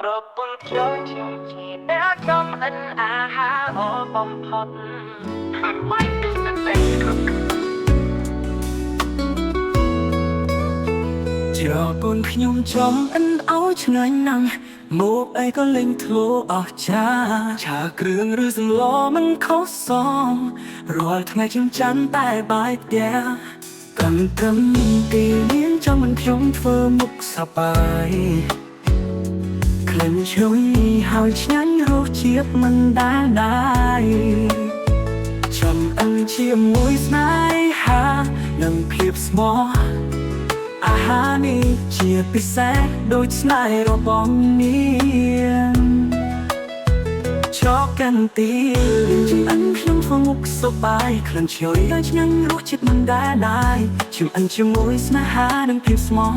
ប្រពន្ធខ្ញុំជាអ្នកចំអិនអាហារល្អបំផុត My wife is the best cook. ច្រកូនខ្ញុំចំអិនឲ្យឆ្ងាញ់ណាស់មកអីក៏លេងធ្លោអស់ចាឆាគ្រឿងឬសម្លមិនខុសសមរាល់ថ្ងៃខ្ញុំចាំតែបាយផ្ទះកាន់ត្រឹមគេលៀងចាំមិនខ្ញុំធ្វើមុខសប្បាយក្លិនឈ្ងុយហើយឆ្ងាញ់រសជាតិមិនដែលដែរចំអិនជាមួយស្នេហានិងភាពស្មោះ អាហារនេះជាពិសេសដូចស្នេហ៍របស់នាងចកកាន់ទីចំអិនខ្ញុំធ្វើមុខសប្បាយក្លិនឈ្ងុយហើយឆ្ងាញ់រសជាតិមិនដែលដែរចំអិនជាមួយស្នេហានិងភាពស្មោះ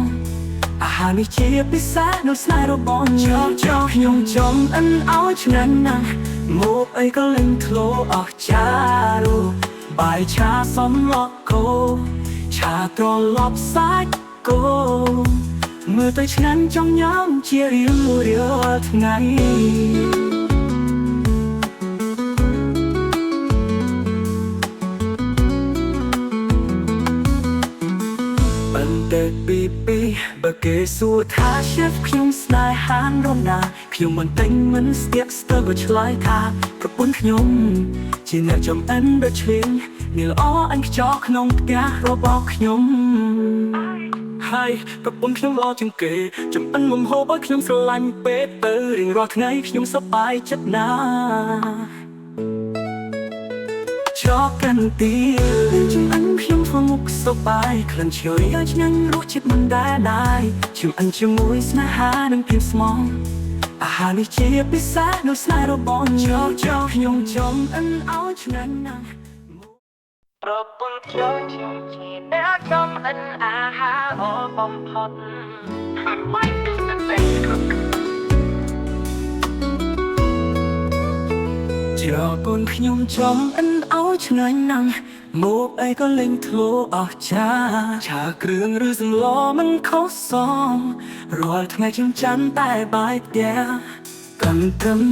អាហារនេះជាពិសេសដូចស្នេហ៍របស់ញងចកខ្ញុំចំអិនឲ្យឆ្ងាញ់ណាស់មកអីក៏លេងធ្លោអស់ចារូបាយឆាសំឡកគោឆាត្រឡប់សាច់គោមើលទៅឆ្ងាញ់ចង់ញ៉ាំជារៀងរាល់ថ្ងៃ បន្តិចពីពីបើគេសួរថា chef ខ្ញុំស្នេហានរណាខ្ញុំមិនទិញមិនស្ទាក់ស្ទើរក៏ឆ្លើយថាប្រពន្ធខ្ញុំជាអ្នកចំអិនដ៏ឆ្លៀងនេះល្អអញខ្ចោក្នុងផ្ទះរបស់ខ្ញុំហើយប្រពន្ធខ្ញុំល្អជាងគេចំអិនមុំហូបឲ្យខ្ញុំស្រឡាញ់ពេកទៅរៀងរាល់ថ្ងៃខ្ញុំសប្បាយចិត្តណាស់ ចកកាន់ទីចំអិនខ្ញុំធ្វើមុខសប្បាយក្លិនឈ្ងុយហើយឆ្ងាញ់រសជាតិមិនដែលដែរចំអិនជាមួយស្នេហានិងភាពស្មោះអាហារនេះជាពិសេសដូចស្នេហ៍របស់ញងចកខ្ញុំចំអិនឲ្យឆ្ងាញ់ណាស់ ប្រពន្ធខ្ញុំជាអ្នកចំអិនអាហារល្អបំផុត My wife is the best cook. ច្រកូនខ្ញុំចំអិនឲ្យឆ្ងាញ់ណាស់មកអីក៏លេងធ្លោអស់ចាឆាគ្រឿងឬសម្លមិនខុសសមរាល់ថ្ងៃខ្ញុំចាំតែបាយផ្ទះកាន់ត្រឹម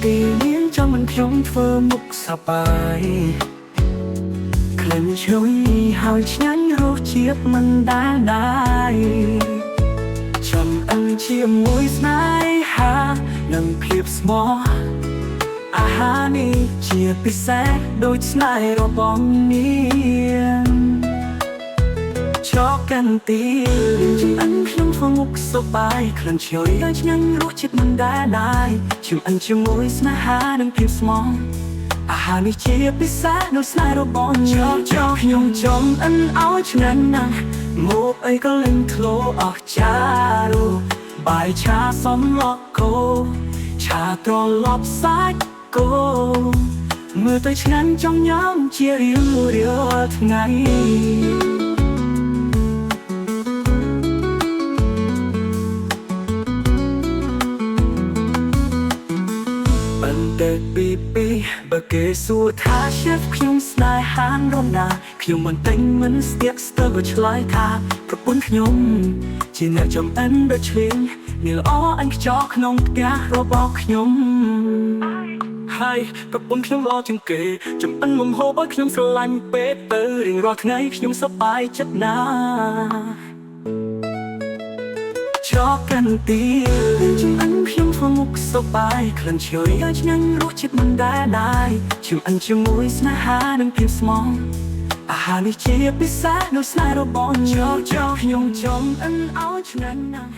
គេលៀងចាំមិនខ្ញុំធ្វើមុខសប្បាយក្លិនឈ្ងុយហើយឆ្ងាញ់រសជាតិមិនដែលដែរចំអិនជាមួយស្នេហានិងភាពស្មោះ អាហារនេះជាពិសេសដូចស្នេហ៍របស់នាងចកកាន់ទីចំអិនខ្ញុំធ្វើមុខសប្បាយក្លិនឈ្ងុយហើយឆ្ងាញ់រសជាតិមិនដែលដែរចំអិនជាមួយស្នេហានិងភាពស្មោះអាហារនេះជាពិសេសដូចស្នេហ៍របស់ញងចកខ្ញុំចំអិនឲ្យឆ្ងាញ់ណាស់មកអីក៏លេងធ្លោអស់ចារូបាយឆាសំឡកគោឆាត្រឡប់សាច់គោមើលទៅឆ្ងាញ់ចង់ញ៉ាំជារៀងរាល់ថ្ងៃ បន្តិចពីពីបើគេសួរថា chef ខ្ញុំស្នេហានរណាខ្ញុំមិនទិញមិនស្ទាក់ស្ទើរក៏ឆ្លើយថាប្រពន្ធខ្ញុំជាអ្នកចំអិនដ៏ឆ្លៀងនេះល្អអញខ្ចោក្នុងផ្ទះរបស់ខ្ញុំហើយប្រពន្ធខ្ញុំល្អជាងគេចំអិនមុំហូបឲ្យខ្ញុំស្រឡាញ់ពេកទៅរៀងរាល់ថ្ងៃខ្ញុំសប្បាយចិត្តណាស់ ចកកាន់ទីចំអិនខ្ញុំធ្វើមុខសប្បាយក្លិនឈ្ងុយហើយឆ្ងាញ់រសជាតិមិនដែលដែរចំអិនជាមួយស្នេហានិងភាពស្មោះអាហារនេះជាពិសេសដូចស្នេហ៍របស់ញងចកខ្ញុំចំអិនឲ្យឆ្ងាញ់ណាស់